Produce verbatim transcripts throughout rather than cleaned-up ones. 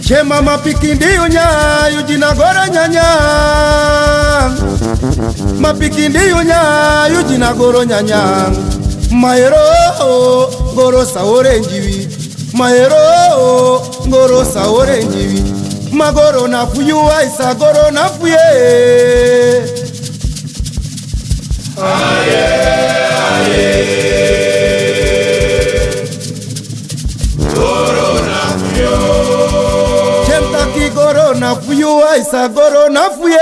Te mama pikin di yu nyan, yu dina goro nyanyan. Ma pikin di yu nyan, yu dina goro nyanyan. Ma ero, goro sa orenji wi. Ma ero, goro sa orenji wi. Ma goro na fu yu, Aisa, goro na fu yu. Te mi taki goro na fu yu, Aisa, goro na fu yu.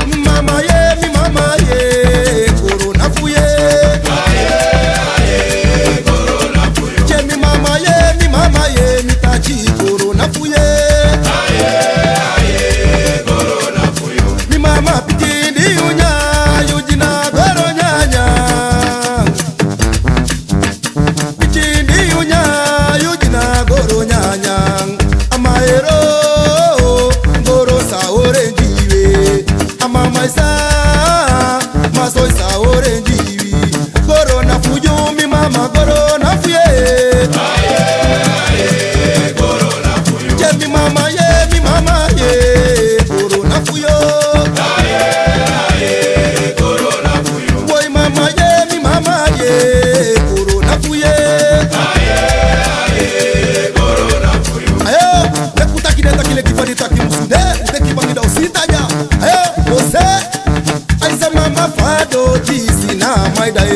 Mi mama ye, mi mama ye, goro na fu yu. Te mi mama ye, mi mama ye, mi taki goro na fu yu. Mi mama pikin di yu nyan, yu dina goro nyanyan. Pikin di yu nyan, yu dina goro nyanyan. A ma ero, goro sa orenji wi. A mama Aisa, ma so sa orenji wi. Goro na fu yu, mi mama, goro na fu yu. Te mi mama ye, mi mama ye, goro na fu yu. Woi mama ye, mi mama ye, goro na fu yu. Ayo, meki un taki den taki leki fa den taki musu de, un teki bangi da un si taya. Ayo, o se. Aisa mama fadon disi na maida e.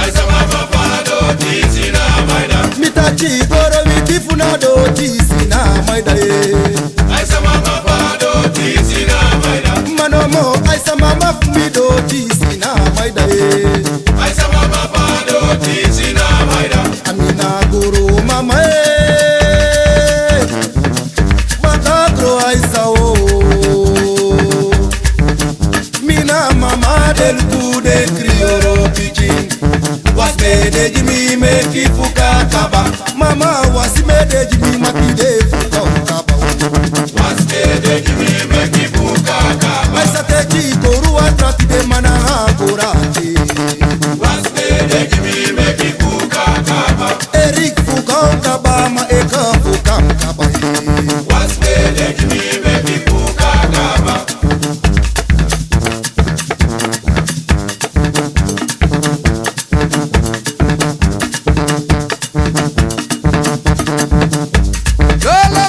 Aisa mama fadon disi na maida. Mi taki goro witi fu na don disi na maida e. Aisa mama fadon disi na maida. Ma nomo Aisa mama fu mi don disi na maida e. Aisa mama fadon disi na maida. A mi na goro mama e. Baka gro Aisa o. Mi na mama de luku de krioro pikin. Wasi mi ede gi mi meki fuka kaba. Mama wasi mi ede gi mi maki de fuka kaba. Wasi mi ede gi mi meki fuka kaba. Aisa teki goro a tra tide, ma na a goro ati. Wasi mi ede gi mi meki fuka kaba. Erik fuka kaba, ma eka fuka kaba. Wasi mi ede gi mi meki fuka kaba. Lolo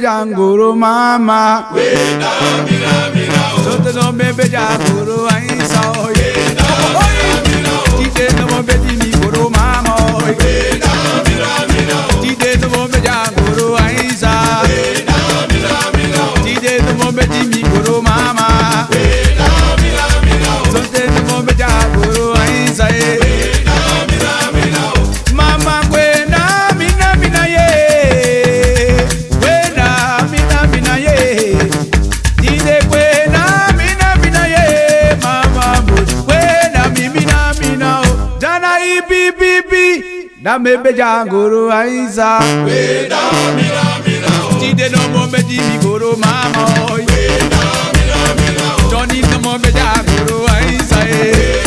Janguru mama. Sote no mebe janguru ainsa oi. Tide no mebe di mi guru mama oi. Tide no mebe janguru ainsa. Tide no mebe di mi guru mama. Sote no mebe janguru ainsa eh. Mama kwena mina mina ye. Kwena mina mina ye. Tide kwena mina mina ye. Mama bo kwena mi mina mina o. Dana ibi bibi. Na mebe janguru ainsa. Kwena mina mina o. Tide no mebe di mi guru mama oi. Kwena mina mina o. Johnny no mebe janguru ainsa eh.